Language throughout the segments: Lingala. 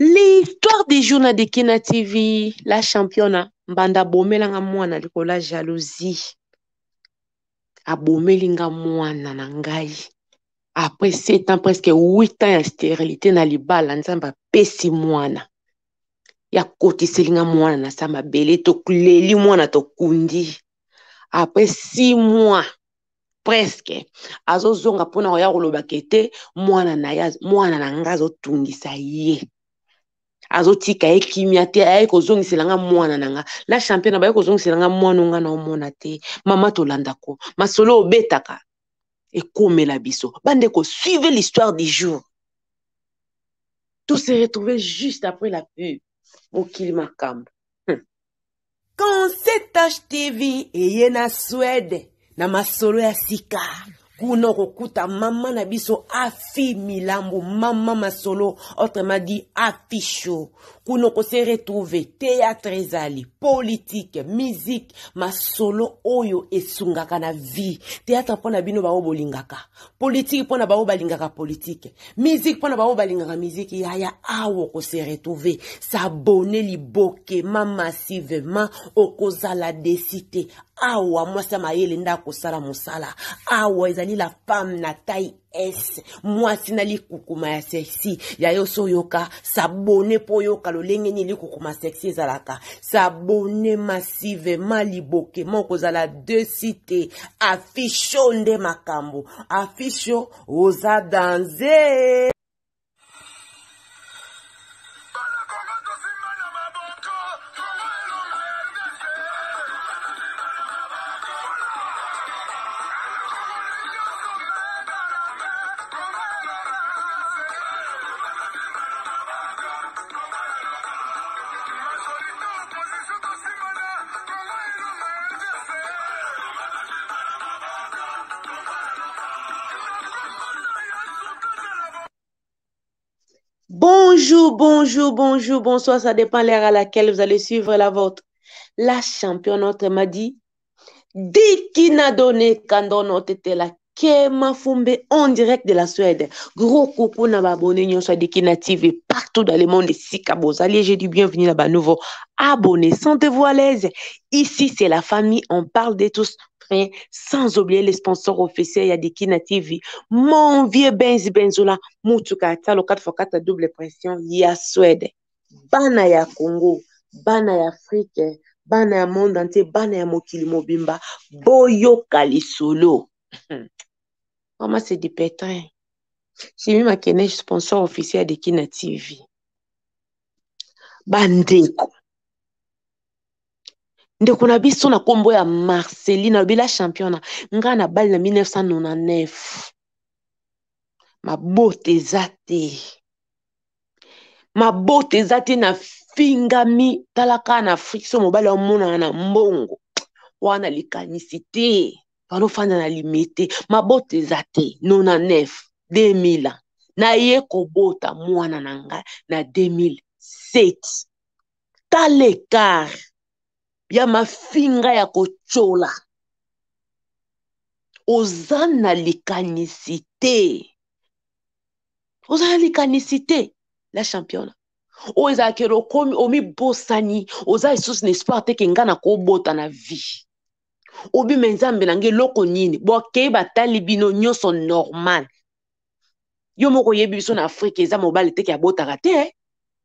L'histoire du jour na Dikina TV, la championa mbanda abomela nga mwana likolo ya jalousie. Abomeli nga mwana na ngai. Après 7 ans, presque 8 ans ya stérilité na libala, Nzambe apesi mwana. Ya kotiseli nga mwana na sa mabele, tokuleli mwana tokundi. Après 6 mois, presque azozonga mpona koya koloba kete mwana na ye mwana na nga azotungisa ye azotika ye kimia te aye kozongisela nga mwana na nga la champion baye kozongisela nga mwana nga na omona te mama tolandako masolo obetaka ekomela biso bandeko suivez l'histoire du jour tout se retrouver juste après la pub mokili makambo. Concept TV eye na Suède na masolo ya sika kuna okokuta mama na biso Afi Milambo mama masolo autrement dit Afi Show kuna okose retrouver théâtre ezali politique musique masolo oyo esungaka na vie théâtre mpo na bino baoyo bolingaka politike mpo na baoyo balingaka politike musique mpo na baoyo balingaka musique yaya awa okose retrouve s'abonne libokema massivement okozala desi te awa mwasi ya mayele nde akosala mosala awa ezali la femme na taille s mwasi na likukuma ya sexy ya yo so oyoka s'abonne mpo oyoka lolenge nini likukuma sexy ezalaka s'abonne massivement libokema okozala desi te afisho nde makambo afisho oza danze. Bonjour, bonjour, bonjour, bonsoir, ça dépend l'heure à laquelle vous allez suivre la vôtre. La championne notre m'a dit, Dikina donné quand on était là. Kema Fumbe en direct de la Suède. Gros coucou na ba abonné nyonso ya Dikina TV partout dans le monde esika bozali. J'ai dit bienvenue na ba nouveau abonnés. Sentez-vous à l'aise. Ici c'est la famille, on parle de tous rien sans oublier les sponsors officiels ya Dikina TV. Mon vieux Benz Benzola mutuka ya talo 4x4 double pression ya Suède. Bana ya Congo, bana ya Afrique, bana ya monde entier, bana ya mokili mobimba, boyoka lisolo. Vraiment c'est du pétrin. Jimmy Makene, sponsor officiel de Kina TV. Bandeko. Ndeko na biso na kombo ya Marceline, alobi la championa, nga na bali na 1999. Mabota eza te. Mabota eza te na fingami tala kaka na Afrique so mobali amonana na mbongo wana likanisi te balofanda na limete mabota eza te 99 2000 naye kobota mwana na ngai na 2007 tala ekart ya mafinga ya kotyola oza na likanisi te oza na likanisi te la championa oyo ezalaka okomi omibosani oza lisusu na espoir te ke ngai nakobota na vie obima nzambe na ngai eloko nini bokei batali bino nyonso normal yo moko oyebi biso na afrika eza mobali te ke abotaka te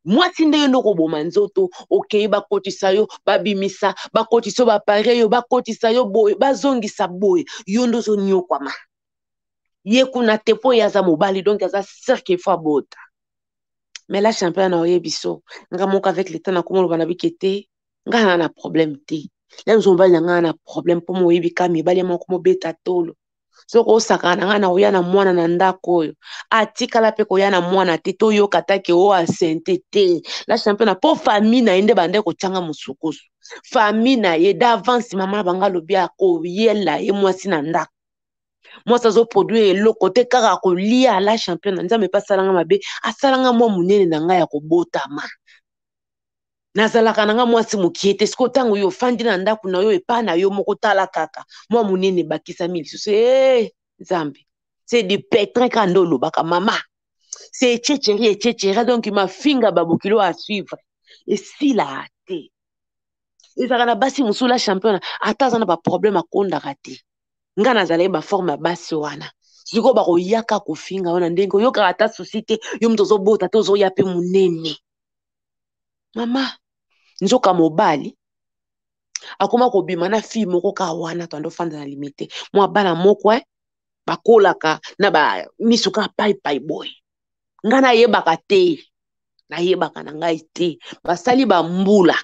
mwasi nde yo nde okoboma nzoto okei bakotisa yo babimisa bakotisa yo bapare yo bakotisa yo boye bazongisa boye yo nde ozonyokwama ye kuna te mpo ye aza mobali donc aza sûr qu'il faut abota mais la champion na oyebi so nga moko avec le temps nakoma oloba na bike te nga na na problème te la biso mobali na nga na problème mpo moyebi ka mibali moko mobeta tolo soki osakana na nga na koya na mwana na ndako oyo atikala mpe koya na mwana te toyoka take oyo asente te la champion na mpo famille na ye nde bande kotyanga mosukusu famille na ye d'avance mama na bango alobi akoyela ye mwasi na ndako mwasi azoproduire eloko te kaka kolia la champion na nzambe mpe asalanga mabe asalanga mwa monene na ngai ya kobotama nazalaka na ngai mwasi mokie te sikoyo ntango yo ofandi na ndako na yo epai na yo moko tala kaka mwa monene ebakisami lisusu e nzambe c'est du pétrin kaka nde olobaka mama. C'est etchecheri etchechera, donc mafinga babokilo à suivre esila te. Ezalaka na basi mosusu la championne ata aza na baproblème akondaka te. Nga nazalaki baforme ya basi wana. Sikoyo bakoyaka kofinga wana ndenge oyokaka ata susi te, yo moto ozobota te, ozoya mpe monene. Mama, nzoka mobali akoma kobima na fille moko kaka wana to andofanda na limite. Mwa bana moko bakolaka na ba miso kaka paipai boye. Nga nayebaka te, nayebaka na ngai te. Basali bambula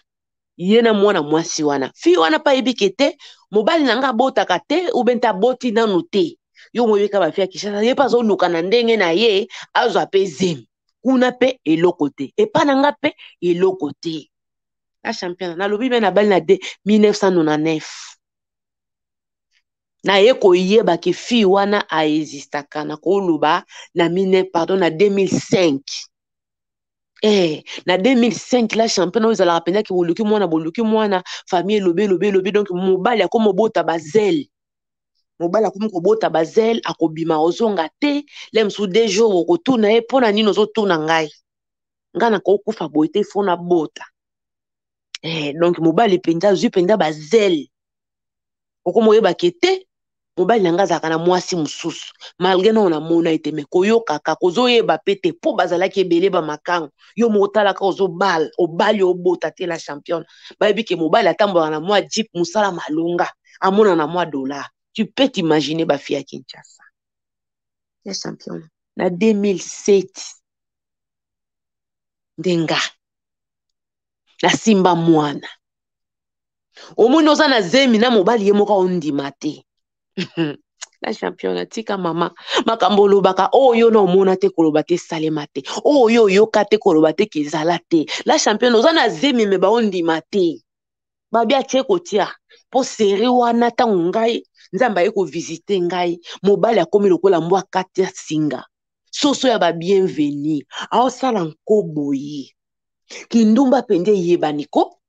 ye na mwana mwasi wana. Fille wana pa yebi ke te mobali na nga abotaka te ou bien aboti nanu te. Yo moyeka ba fille ya Kinshasa, ye pa azoluka na ndenge na ye azwa pe zemi. Kuna pe eloko te, epa na nga pe eloko te. La championne nalobi be na bali na de 1999. Naye koyeba ke fille wana a existaka na koloba na mine, pardon, na 2005. Na 2005 la championne oyo ezalaka mpenza ke boluki mwana, boluki mwana, famille elobi, elobi, elobi, donc mobali akomi kobota bazele. Mobali akomi kobota bazele, akobima ozonga te, le mosusu 2 jours okotuna ye mpo na nini ozotuna ngai. Ngai nakokufa boye te, fo nabota. Donc mobali mpenza azwi mpenza bazele. Okomi oyeba ke te mobali na ngai azalaka na mwasi mosusu, malgré nao namona ye te, mais koyokaka kozoyeba pe te po bazalaki ebele ba makango. Yo moko otalaka ozobala, obali obota te la championne. Bayebi ke mobali atambolaka na mwa jeep, mosala malonga, amona na mwa dollar. Tu peux t'imaginer ba fille ya Kinshasa. La championne na 2007 ndenga nasimba mwana. Omoni oza na zemi na mobali ye moko ondima te. La championne tika mama makambo olobaka oyo na omona te koloba te salema te, oyo oyoka te koloba te kezala te. La championne oza na zemi me baondima te. Babi atie kotia po série wana ntango ngai Nzambe aye kovisite ngai, mobali akomi lokola mbwa kati ya singa. Soso ya ba bienvenue aosala nkoboye. Kindumba pende eyebani ko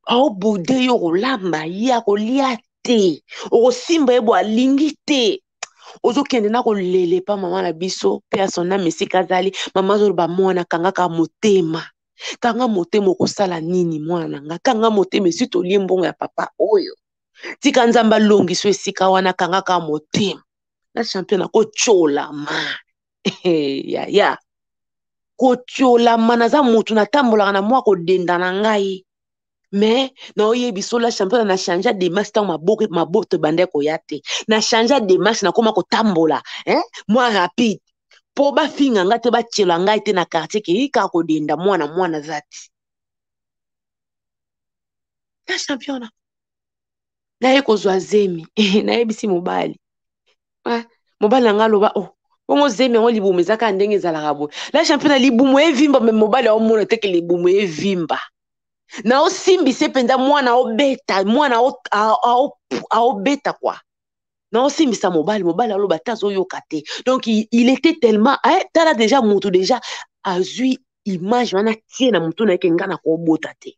aobude yo kolamba ye akolia te, okosimba ye bo alingi te. Ozokende na kolele pa mama na biso pe ya son âme esika azali. Mama azoloba mwana kangaka motema, kanga motema, okosala nini mwana na nga, kanga motema esi tolie mbongo ya papa oyo, tika Nzambe alongiso esika wana, kangaka motema. La championne akotyolama. Ya, ya. Kotyolama, naza motu natambolaka na mwa kodenda na ngai. Mais naoyebi so la championne na change démarche ntango maboto ebanda koya te. Na change démarche nakoma kotambola, hein? Mwa rapide. Po bafinga ngai te, batyela ngai te na quartier ke kaka kodenda mwana, mwana aza te. La championne naye kozwa zemi. Nayebisi mobali. Mobali na ngai aloba, oh, bongo zemi yango libumu eza kaka ndenge ezalaka boye. La championne libumu evimba, mais mobali aomona te ke libumu evimba. Na osimbise mpenza mwana obeta, mwana aobeta quoi. Na osimbisa mobali, mobali aloba te azoyoka te. Donc il était tellement, tala déjà mutu déjà azwi image wana tie na mutu na ye ke nga na kobota te.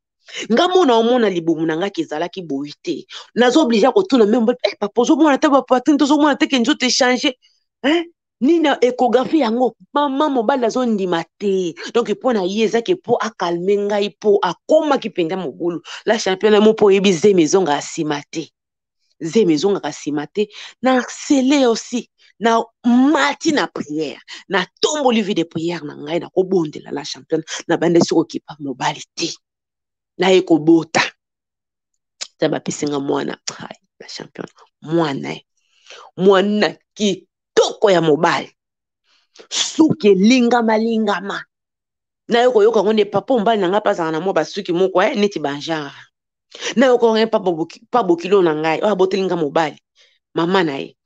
Nga mona omona libumu na nga ke ezalaki boye te. Nazo obligé kotuna même mobali, papa, ozomona te ba poitrine, tozomona te ke nzoto échanger. Hein? Nini na échographie yango, mama mobali azondima te. Donc mpo na ye ezaki mpo akalme ngai mpo akomaki mpenza mobulu. La championne mo mpo oyebi zemi ezongaka nsima te. Zemi ezongaka nsima te. Na accélé aussi, na mati na prière, na tomboli vie de prière na ngai, na kobondela la championne, na bande soki okipa mobali te. Na ye kobota. Nzambe apesi nga mwana. Ai, la championne, mwana ye. Mwana kitoko ya mobali. Suki elingama lingama. Na yo koyoka ngo nde papa mobali na nga mpe azalaka na mwa basuki moko, neti ba genre. Na yo koyoka ngo pa bokilo na ngai, oyo aboteli nga mobali, mama na ye.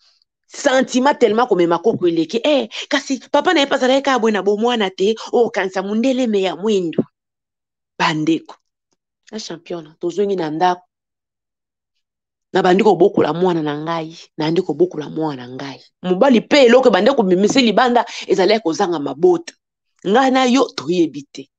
Sentiment tellement komema koko eleki. Kasi papa na ye mpe azalaki kaka boye na bomwana te, oyo okanisa mondele me ya mwindu. Bandeko, la championne, tozongi na ndako. Nabandi kobokola mwana na ngai, nabandi kobokola mwana na ngai. Mobali pe eloko ebandi kobimisa libanda ezalaki kozanga mabota. Ngai na yo toyebi te.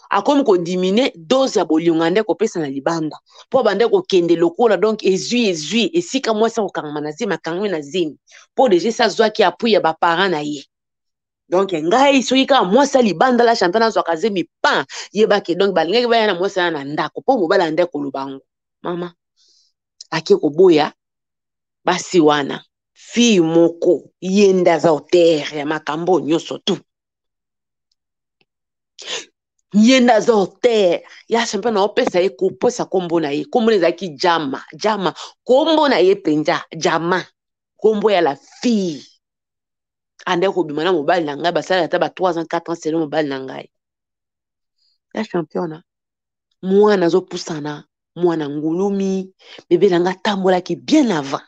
Akomi kodimine dose ya bolingo ande kopesa na libanda. Po abande kokende lokola, donc ezwi, ezwi, esika mwasi akokangama na zemi, akangami na zemi. Po deja esi azwaki appui ya ba parents na ye. Donc ngai soki kaka mwasi ya libanda la champion azwaka zemi pan, yebaki donc balingaki baya na mwasi wana na ndako mpo mobali ande koloba yango. Mama ake koboya basi wana, fille moko ye nde aza auteur ya makambo nyonso tu, ye nde aza auteur ya champion. Na opesa ye kopesa nkombo na ye, nkombo na ezalaki Jama. Jama nkombo na ye mpenza, Jama nkombo ya la fille. Ande kobima na mobali na ngai, basalaka ata ba 3 ans, 4 ans selo mobali na ngai ya championa. Mwana azopusana, mwana ngulumi, bebe na ngai atambolaki bien avant,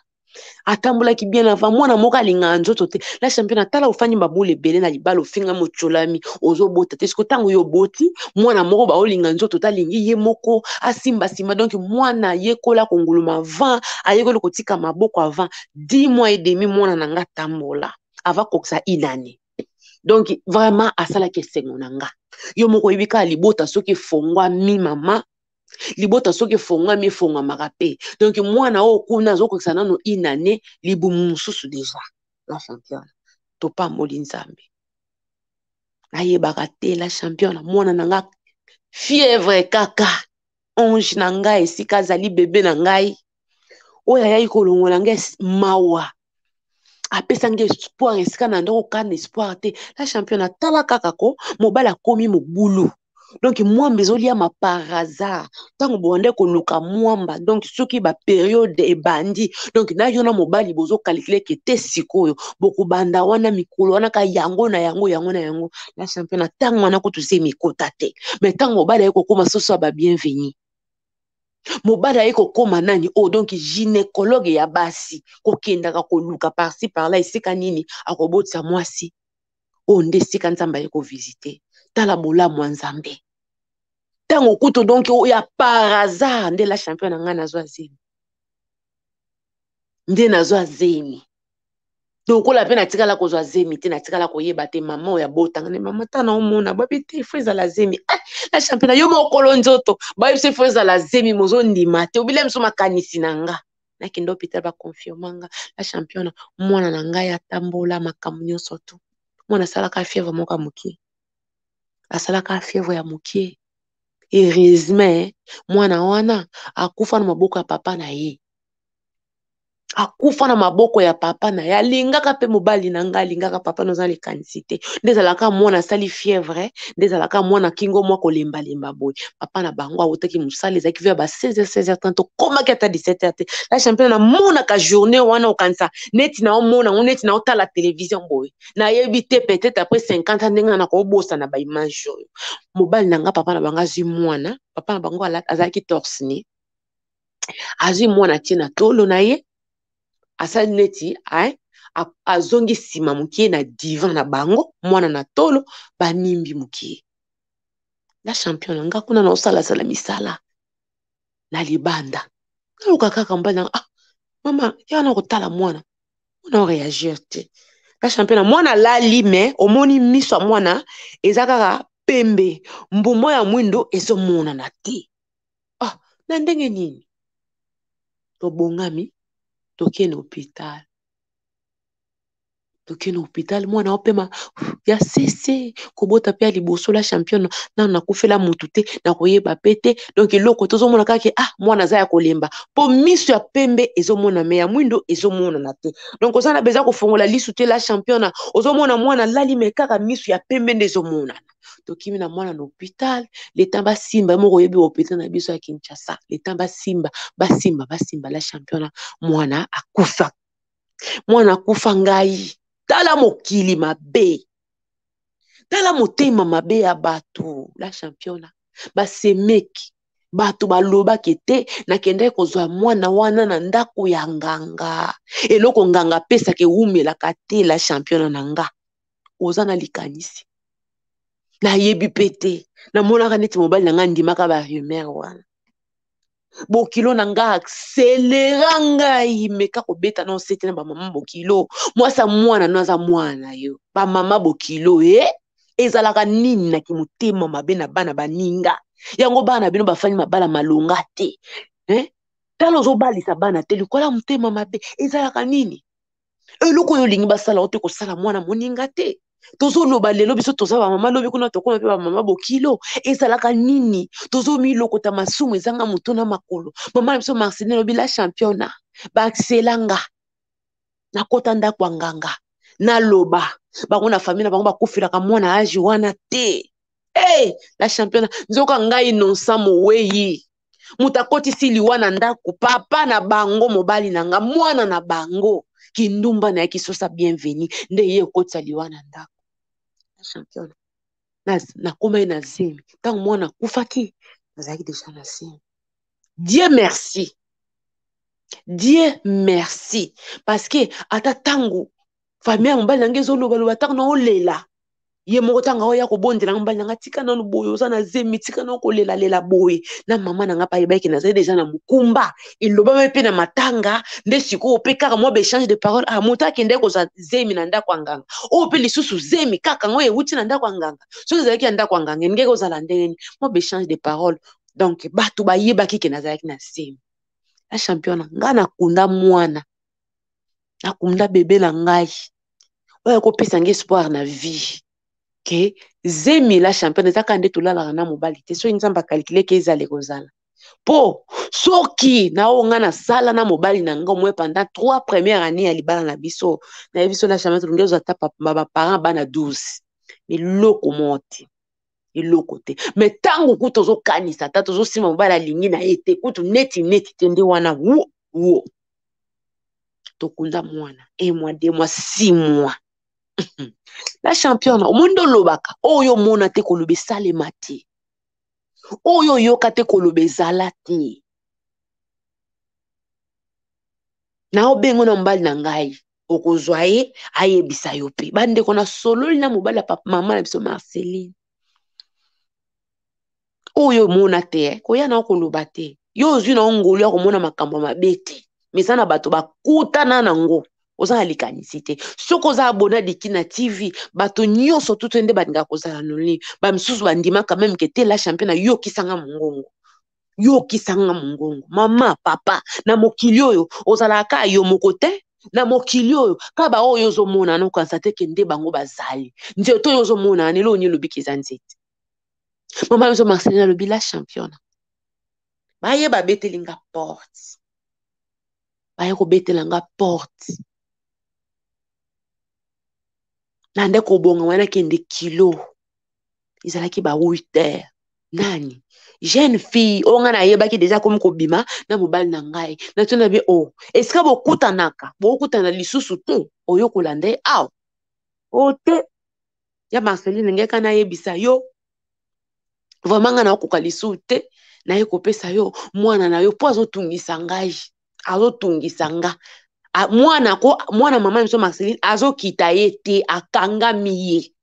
atambolaki bien avant. Mwana moko alingaka nzoto te, la championa. Tala, ofandi babula ebele na libala, ofinga motyolami, ozobota te. Siko ntango yo oboti mwana moko, baolinga nzoto te, alingi ye moko asimbasimba. Donc mwana ayekola konguluma avant, ayekoli kotika maboko avant 10 mois et demi. Mwana na nga tambola avant kokisa une année. Donc vraiment asalaki esengo na nga. Yo moko oyebi kaka libota soki efongwami, mama, libota soki efongwami, efongwamaka mpe. Donc mwana oyo kuna azokokisa nano une année, libumu mosusu déjà, la championne. Topamboli Nzambe. Nayebaka te, la championne, mwana na nga fièvre kaka. Ange na ngai esika azali, bebe na ngai oyo ayaki kolongola ngai mawa, apesa ngai espoir esika na ndoko kana espoir te, la championne. Atala kaka ko mobali akomi mobulu. Donc mwamba ezoliama par hasard ntango bowande koluka mwamba. Donc soki baperiode ebandi, donc na yo na mobali bozokalkule ke te sikoyo bokobanda wana mikolo wana ka yango na yango, yango na yango, la championne. Ntango wana kutu se mikota te, mais ntango mobali aye kokóma soso ya babienvenu, mobali aye kokóma nani oyo, donc gynécologue ya basi, kokendaka koluka par-ci par-là esika nini akobotisa mwasi oyo, nde esika Nzambe aye kovisite. Tala bolamu ya Nzambe. Ntango kutu donc oyo ya par hasard nde, la champion na ngai, nazwa zemi, nde nazwa zemi. Lokola mpe natikala kozwa zemi te, natikala koyeba te mama oyo abotanga nde mama. Tana omona babi te, faut ezala zemi. Eh, la champion, yo mokolo nzoto bayebi so faut ezala zemi, mozondima te, obila miso makanisi na nga. Nakende hôpital, baconfirma nga, la championne, mwana na ngai atambola, makambo nyonso tu. Mwana asalaka fièvre moko ya mokie, asalaka fièvre ya mokie. Heureusement mwana wana akufa na maboko ya papa na ye, akufa na maboko ya papa na ye. Alingaka mpe mobali na ngai, alingaka papa noza likanisi te. Nde ezalaka mwana asali fièvre, nde ezalaka mwana kingo mwa kolembalemba boye. Papa na bango awutaki mosala, ezalaki vers ba 16 16 30, okomaki ata 17 heures te, la championne. Namonaka journée wana, okanisa neti naomona yango neti naotala télévision boye. Nayebi te, peut-être après 50 ans ndenge na kobosana baimage oyo. Mobali na nga, papa na bango azwi mwana, papa na bango azalaki torse nu, azwi mwana tie na tolo na ye, asali neti azongi nsima mokie na divan na bango, mwana na tolo, banimbi mokie, la championne. Nga kuna na osalasala misala na libanda, naluka kaka mobali nanga: "Ah mama, ya na kotala mwana." Mwana oréagir te, la championne. Mwana alali, me omoni miso ya mwana eza kaka pembe, mbuma ya mwindo ezomonana te. Ah, na ndenge nini? Tobongami, tokende hôpital, tokende hôpital. Mwana opema ya sese kobota mpe ya liboso, la championne. Nano nakufela mutu te, nakoyeba pe te. Donc eloko tozomona kaka, ah, mwana aza ya kolemba mpo miso ya pembe ezomona, me ya mwindo ezomonana te. Donc oza na beza kofongola lisu te, la championne. Ozomona mwana alali, me kaka miso ya pembe nde ezomonana. Tokimi na mwana na hôpital, leta basimba moko, oyebi hôpital na biso ya Kinshasa, leta basimba, basimba, basimba, la championne, mwana akufa, mwana akufa. Ngai tala mokili mabe, tala motema mabe ya bato, la championne. Basemeki bato balobaki te nakendaki kozwa mwana wana na ndako ya nganga. Eloko nganga apesaka ewumelaka te, la championne na nga. Oza na likanisi, nayebi mpe te. Namonaka neti mobali na ngai andimaka barumeur wana. Bokilo na nga accélera ngai, meka kobeta na osete na bamama bokilo. Mwasi ya mwana no aza mwana na yo. Bamama bokilo e ezalaka nini na kimotema mabe na bana baninga yango? Bana na bino bafandi mabala malonga te, eh? Tala, ozobalisa bana te likola ya motema mabe. Ezalaka nini? Eloko oyo olingi basala o te, kosala mwana moninga te. Tozoloba lelo biso toza bamama, lobi kuna tokoma mpe bamama bokilo. Ezalaka nini? Tozomilokota masumu ezanga moto na makolo. Mama na biso Marceline alobi la championa, baselanga nakota ndako ya nganga, naloba bango na famille na bango bakufelaka mwana age wana te. Hey, la championa, nzoka ngai innocent moweyi, moto akotisi liwa na ndako, papa na bango, mobali na nga, mwana na bango, kindumba na ye kisosa bienvenu nde ye ekotisa liwa na ndako. La championa, nakomaki na zemi ntango mwana akufaki, nazalaki deja na zemi. Dieu merci, Dieu merci, parce que ata ntango famille ya mobali na ngai ezolobaloba, ntango naolela ye moko, ntango aoya kobondela nga, mobali na nga, tika nanu boye, oza na zemi, tika nanu kolelalela boye. Na mama na nga mpe ayebaki nazali deja na mokumba, elobami mpe na matanga nde sikoyo mpe kaka mwa baechange de parole. Ah, moto akende kozwa zemi na ndako ya nganga, oyo mpe lisusu zemi kaka ngo ewuti na ndako ya nganga, soki ezalaki ya ndako ya nganga elingaki kozala ndenge nini? Mwa baechange de parole, donc bato bayebaki ke nazalaki na zemi. La championa, nga nakunda mwana, nakunda bebe na ngai oyo akopesa ngai espoir na vie ke zemi. La championa, eza kaka nde tolalaka na mobali te. Soki Nzambe akalkile ke ezala, ekozala. Mpo soki na oyo ngai nasala na mobali na ngai omoi pendant 3 première année ya libala na biso, nayebi biso la championa, tolingi ozwa ata baparent bana 12, eloko moko te, eloko te. Me ntango kutu ozokanisa, ata tozosimba, mobali alingi na ye te, kutu neti neti te, nde wana wo wo tokunda mwana 1 mois, 2 mois, 6 mois. La championne, omoni nde olobaka oyo omona te, koloba esalema te, oyo oyoka te, koloba ezala te. Naobengo na mobali na ngai, okozwa ye ayebisa yo mpe. Bandeko, nasololi na mobali ya papa, mama na biso Marceline, oyo omona te, eh, koya na koloba te. Yo ozwi na ngolu ya komona makambo ya mabe te, mais eza na bato bakutana nango, oza na likanisi te. Soki oza abona Diki na TV, bato nyonso tutu nde balingaka kozala noli, bamisusu bandimaka meme ke te. La champion, ayokisanga mongongo, yokisanga mongongo. Mama, papa, na mokili oyo ozalaka kaka yo moko te. Na mokili oyo kaka baoyo ozomona na okanisa te ke nde bango bazali nzete oyo ozomona wana. Eloko nini elobiki eza nzete? Mama biso Marceline alobi la championne, baye babeteli nga porte, baye kobetela nga porte na nde kobonga wana, kende kilo, ezalaki ba 8 heures. Nani? Jeune fille oyo ngai nayebaki deja akomi kobima na mobali na ngai. Natuna bi o oh, esika bokutanaka, bokutana lisusu te, oyo kolanda ye awa o te. Ya Marceline, ngai kaka nayebisa yo vraiment, ngai nakokoka lisusu te, naye kopesa yo mwana na yo mpo azotungisa ngai, azotungisa nga mwana ko mwana. Mama biso Marceline azokita ye te, akangami ye,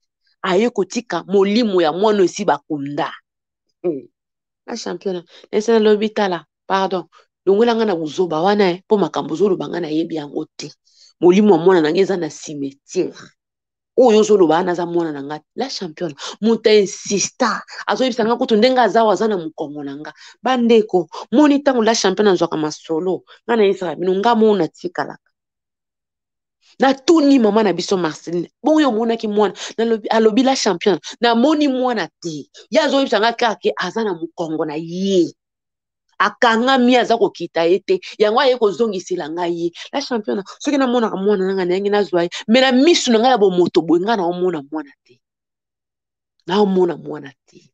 aye kotika molimo ya mwana esi bakunda. Na championa nese nalobi, tala, pardon, longola nga na buzoba wana, mpo makambo ozoloba nga nayebi yango te. Molimo ya mwana na nga eza na cimetière, oyo ozoloba wana aza mwana na nga. La championne, moto insista, azoyebisa nga kutu ndenge aza awa, aza na mokongo na nga. Bandeko, moni ntango la championne azwaka masolo, nga nayebisaka bino, nga moko natikalaka. Natuni mama na biso Marceline, bongo yo omonaki mwana? Nalobi, alobi la championne, namoni mwana te. Ye azoyebisa nga kaka ke aza na mokongo na ye, akangami, aza kokita ye te, yango aye kozongisela ngai ye. La championne, soki namonaka mwana na ngai, nayangi nazwa ye, me na misu na ngai ya bomoto boye, ngai naomona mwana te, naomona mwana te.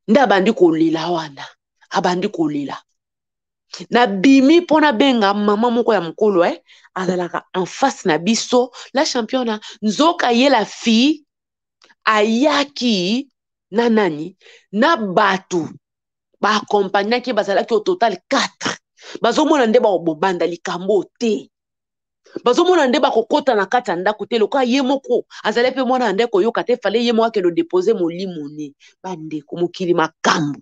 Nde abandi kolela wana, abandi kolela. Nabimi mpo nabenga mama moko ya mokolo, azalaka en face na biso. La championne, nzoka ye la fille ayaki na nani, na bato baakompagnaki, bazalaki au total 4. Bazomona nde bakobanda likambo te, bazomona nde bakokɔta na kati ya ndako te, lokola ye moko azali mpe mwana ya nde koyoka te, fale ye moko akende odepose molimo ne. Bandeko, mokili makambo.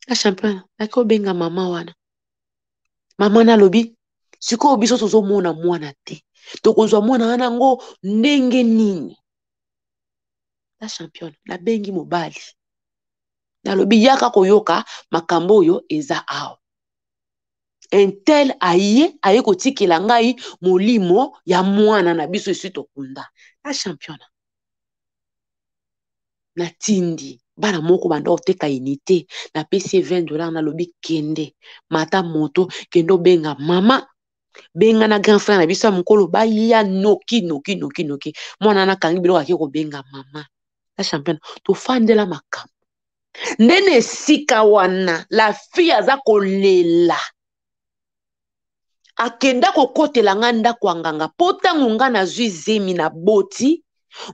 La championne, naki obenga mama wana, mama nalobi, sikoyo biso tozomona mwana te, tokozwa mwana wana yango ndenge nini? La championne, nabengi mobali, nalobi, yaka koyoka makambo oyo eza awa. Un tel aye, aye kotikela ngai molimo ya mwana na biso esi tokunda. La championa. Natindi bana moko banda koteka unité, napesi ye 20 $, nalobi kende mata moto, kende obenga mama, benga na grand frère na biso ya mokolo, baya noki noki noki noki. Mwana wana akangi biloko, ake kobenga mama. La championne, tofandela makambo nde na esika wana. La fille aza kolela, akenda kokotela nga ndako ya nganga, mpo ntango nga nazwi zemi na boti,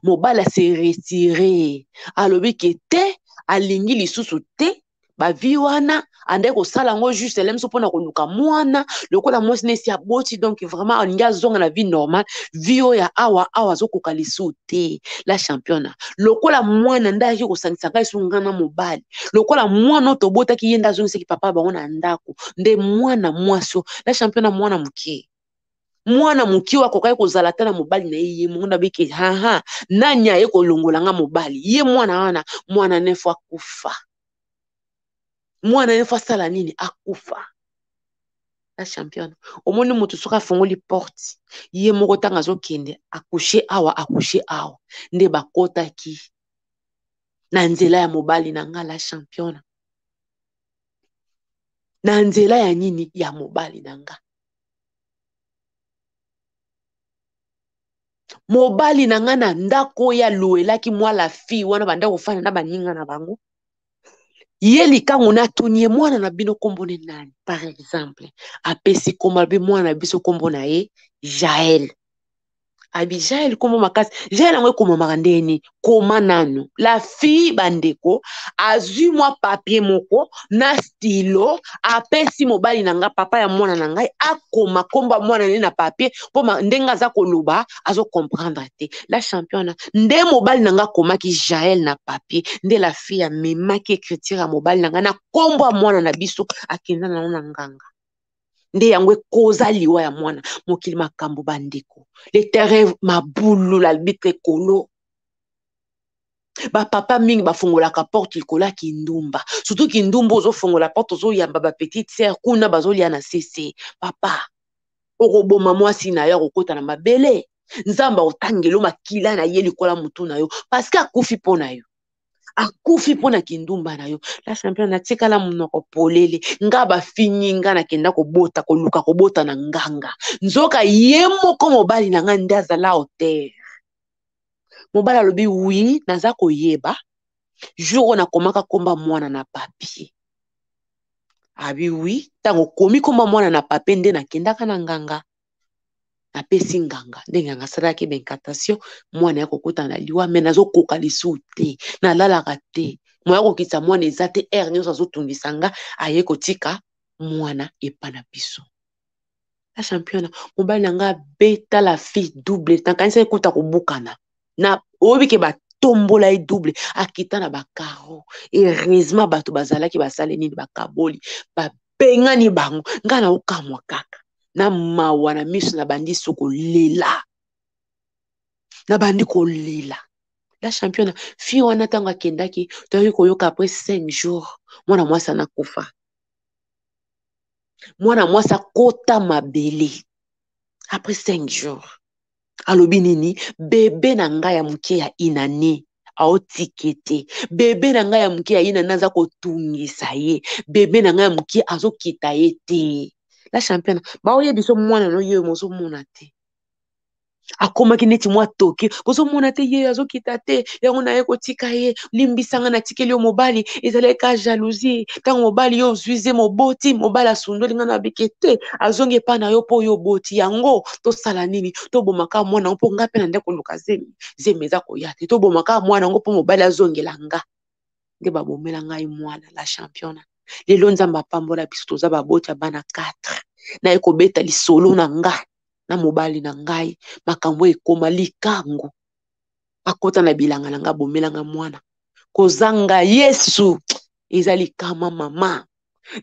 mobali ase retire, alobi ke te, alingi lisusu te bavie wana. Andaki kosala yango juste ele miso mpona koluka mwana lokola mwasi nesi aboti. Donc vraiment alingi azonga na vie normale, vie oyo ya awa awa azokoka lisusu te. La championne, lokola mwana nde ayaki kosangisa ngai so nga na mobali, lokola mwana oyo tobotaki, ye nde azongisaki papa bango na ndako. Nde mwana mwasi, la championne, mwana moke, mwana moke oyo akokaki kozala ata na mobali na ye ye moko, nabiki haha, nani aye kolongola nga mobali? Ye mwana wana, mwana nefo akufa, mwana nefo asala nini, akufa. La championne, omoni moto soki afongoli porte ye moko, ntango azokende akushe awa, akushe awa, nde bakotaki na nzela ya mobali na nga. La championne, na nzela ya nini? Ya mobali na nga. Mobali na nga na ndako oyo aluelaki mwa la fille wana, banda kofanda na baninga na bango, ye likango natuni ye: mwana na bino nkombo ne nani? Par exemple, apesi nkombo, alobi mwana na biso nkombo na ye Jael. Abi Jael, nkombo makasi Jael yango ekomamaka ndeni? Koma nanu. La fille, bandeko, azwi mwa papier moko na stylo, apesi mobali na nga, papa ya mwana na ngai, akoma nkombo ya mwana ne na papier, mpo ndenge aza koloba azocomprendre te. La championne, nde mobali na nga akomaki Jael na papier, nde la fille amemaki écriture ya mobali na ngai na nkombo ya mwana na biso, akenda nango na nganga, nde yango ekoza liwa ya mwana. Mokili makambo, bandeko, le terrain mabulu, l'arbitre ekolo. Bapapa mingi bafungolaka porte likolo ya kindumba, surtout kindumba, ozofongola porte, ozoyamba bapetite sœur kuna, bazolia na sese. Papa, okoboma mwasi na yo, akokota na mabele, Nzambe akotangela makila na ye likolo ya motu na yo, parce que akufi mpo na yo, akufi mpo na kindumba na yo. La champion, natikala monoko polele. Nga bafingi nga, nakenda kobota, koluka kobota na nganga, nzoka ye moko mobali na nga nde azala auteur. Mobali alobi: oui, naza koyeba jour oyo nakomaka komba mwana na papier. Abi oui, ntango okomi komba mwana na papier, nde nakendaka na nganga, napesi nganga, nde nganga asalaki baincantation, mwana ya kokota na liwa. Me nazokoka lisusu te, nalalaka te, moya kokitisa mwana eza te, heure nyonso azotungisa nga. Aye kotika mwana epa na biso. La championne, mobali na nga abeta la fille double, nakanisa ekuta kobukana na oyebi ke batombola ye double, akita na bacarreaux. Heureusement bato bazalaki, basali nini? Bakaboli, babengani bango. Ngai naokamwa kaka na mawa na miso, na bandi so kolela, nabandi kolela. La championne, fille wana ntango akendaki, toyaki koyoka après 5 jours mwana mwasi anakufa. Mwana mwasi akota mabele après 5 jours. Alobi nini? Bebe na ngai ya moke ya inane aotike te, bebe na ngai ya moke ya inane aza kotungisa ye, bebe na ngai ya moke azokita ye te. La championne, baoyebi so mwana no ye mozomona te, akomaki neti mwa toki, bozomona te, ye azokita te, yango naye kotika ye. Limbisanga, natikeli yo mobali, ezalaki ka jalousie. Ntango mobali yo ozwi ze moboti, mobali asundoli nga na bike te, azongi epai na yo mpo yo oboti yango. Tosala nini? Tobomaka mwana yango, mpo nga mpe na nde koluka zemi, zemi eza koya te. Tobomaka mwana yango mpo mobali azongela nga. Nde babomela ngai mwana. La championne, lelo Nzambe apambola biso, toza baboti ya bana 4. Naye kobeta lisolo na nga na mobali na ngai, makambo ekoma likango, akota na bilanga na ngai, abomelanga mwana. Kozanga Yesu eza likama, mama.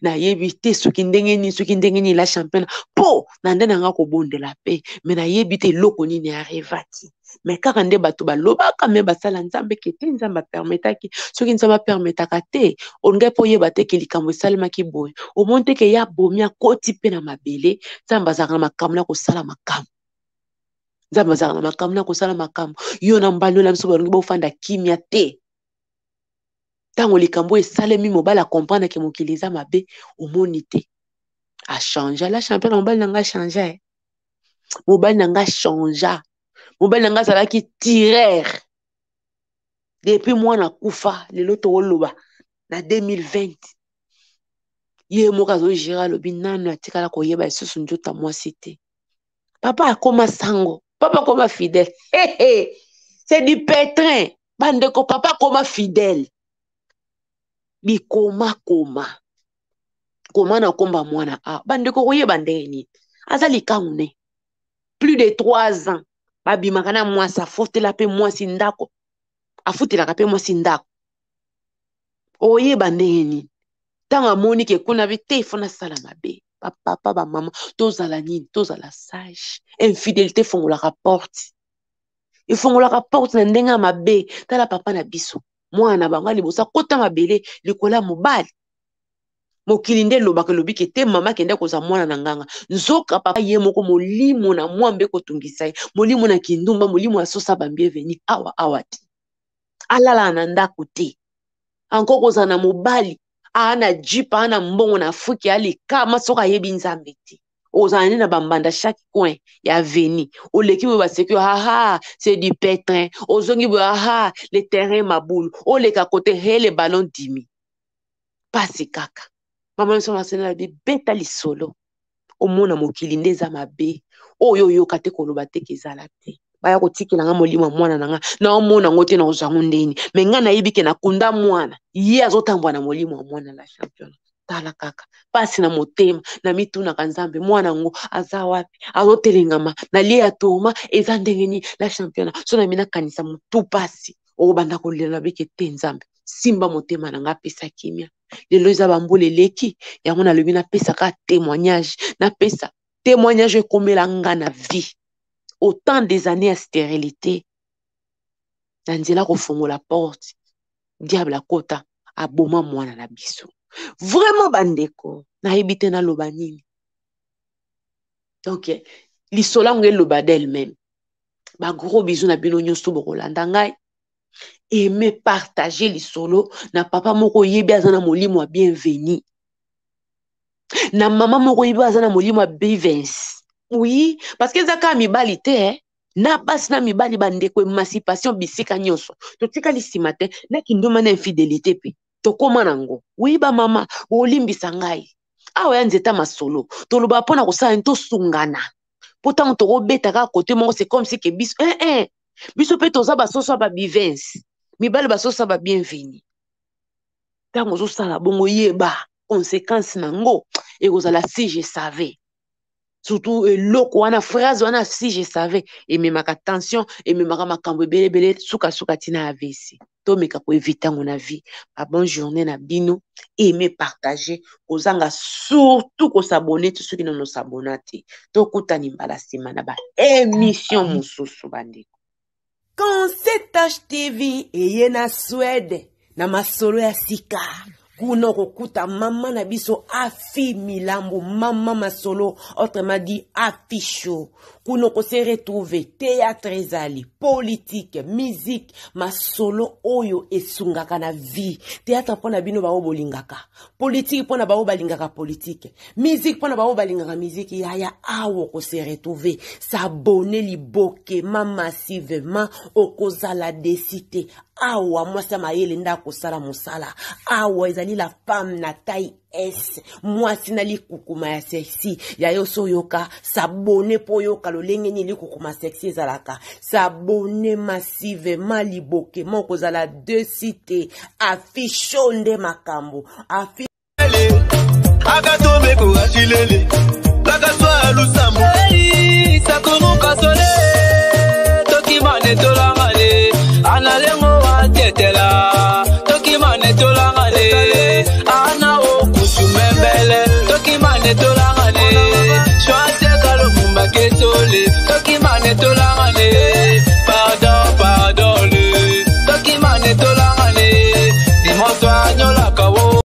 Nayebi te soki ndenge nini, soki ndenge nini la championne, mpo na nde na nga kobondela mpe, me nayebi te eloko nini arrivaki. Me kaka nde bato balobaka, me basala Nzambe ke te, Nzambe apermetaki. Soki Nzambe apermetaka te, olingai mpo oyeba te ke likambo esalemaki boye. Omoni te ke ya bomi akoti mpe na mabele. Nzambe azalaka na makambo na kosala makambo. Nzambe azalaka na makambo na kosala makambo. Yo na mbali na biso balingi bofanda kimia te. Ntango likambo esalemi, mobali akomprendre ke mokili eza mabe, omoni te. Achange, la championne, mobali na nga change. Mobali na nga changea. Mobali na nga azalaki tireur. Depuis mwana kufa, lelo tokoloba na 2020. Ye moko azogere, alobi nanu atikala koyeba lisusu nzoto ya mwasi te. Papa akoma sango, papa akoma fidèle. Hey, hey. C'est du pétrin. Bandeko, papa akoma fidèle. Bikoma koma. Koma na komba mwana a. Bandeko koyeba ndenge nini? Aza likangu ne. Plus de 3 ans babimaka na mwasi, afutela pe mwasi ndako. Afutelaka pe mwasi ndako. Oyeba ndenge nini? Ntango amoni ke kuna bi te, ifo nasala mabe. Ba papa, ba mama, tozala nini? Tozala sage. Infidélité efongolaka porte. Efongolaka porte na ndenge ya mabe. Tala papa na biso, mwana na bango liboso akota mabele likolo ya mobali. Mokili nde elobaka, elobi ke te mama akende kozwa mwana na nganga. Nzoka papa ye moko molimo na mwambe kotungisa ye, molimo na kindumba, molimo ya sosa bambi eveni awa awa te. Alala na ndako te. Encore kozala na mobali aa na jeep, aa na mbongo na Afrique ya likama, soki ayebi Nzambe te. Ozala nde na bambanda chaque coin ya avenue. Oleki boye baseki yo, haha, c'est du pétrin. Ozongi boye, haha, le terrain mabulu. Oleka kote, he, le ballon dimi. Pasi kaka. Mama biso Marcelo alobi, beta lisolo. Omona mokili nde eza mabe. Oyo oyoka te koloba te ke ezala te. Baya kotikela nga molimo ya mwana na nga. Na omona ngo te, na ozwa ngo ndeni. Me nga nayebi ke nakunda mwana. Ye azotambwa na molimo ya mwana la championne. Tala kaka pasi na motema, na mitunaka Nzambe, mwana ngo aza wapi? Azotelengama na lie ya toma eza ndenge nini? La championne, so na mina kanisa motu pasi, okobanda kolela na bike te. Nzambe simba motema na nga, pesa kimia. Lelo eza bambula eleki, yango nalobi napesaka témoignage, napesa témoignage ekomela nga na vie. Autant des années ya stérilité, na nzela kofongola porte, diable akota aboma mwana na biso. Vraiment bandeko, nayebi te naloba nini. Donc lisolo yango eloba d'elle-même. Ba gros bisous na bino nyonso bokolanda ngai. Aimez, partager lisolo na papa moko oyebi aza na molimo ya bienvenu, na mama moko oyebi aza na molimo ya bivens. Oui, parce que eza kaka mibali te, eh? Na basi na mibali, bandeko, émancipation bisika nyonso, totikali nsima te na kindumba na infidélité mpe tokóma nango. Oui, bamama, bolimbisa ngai awa ya nzeta masolo, toloba mpona kosala nini? Tosungana, mpo ntango tokobeta kaka kote moko, c'est comme si ke biso eh, eh. Biso mpe toza basoso ya babivens, mibali basoso ya babienvenu. Ntango ozosala bongo, yeba conséquence nango ekozala si je savais. Surtout eloko wana, phrase wana, si je savais, ememaka tension, ememaka makambo ebele ebele, sukasuka ntina AVC. Tomeka koevite yango na vie. Ba bonne journée na bino. Aime, partage, kozanga surtout kosabone te soki nano osabona te. Tokutani mbala nsima na ba émission mosusu, bandeko. Concept TV eye na Suède na masolo ya sika. Kuna okokuta mama na biso Afi Milambo, mama masolo, autrement dit Afi Show. Kuna okose retrouver théâtre ezali, politique, musique, masolo oyo esungaka na vie. Théâtre mpona bino bao bolingaka, politique mpona bao balingaka politique, musique mpona bao balingaka musique. Yaya, awa okose retrouver. S'abonner libokema massivement, okozala déçu te. Awa mwasi ya mayele nde akosala mosala. Awa ezali la femme na taille S, mwasi na likukuma ya sexy. Ya yo so oyoka, s'abonner mpo oyoka lolenge nini likukuma sexy ezalaka. S'abonner massivement libokema, okozala déçu te. Affiche nde makambo afi. Akatomeko ashilele bakaswa lusambo sakumukasole tokimane tolangane analengo watetela tokimane tolangane ana okusu meme. Tokimane tolangane. Chwateka lumumba ketole. Tokimane tolangane.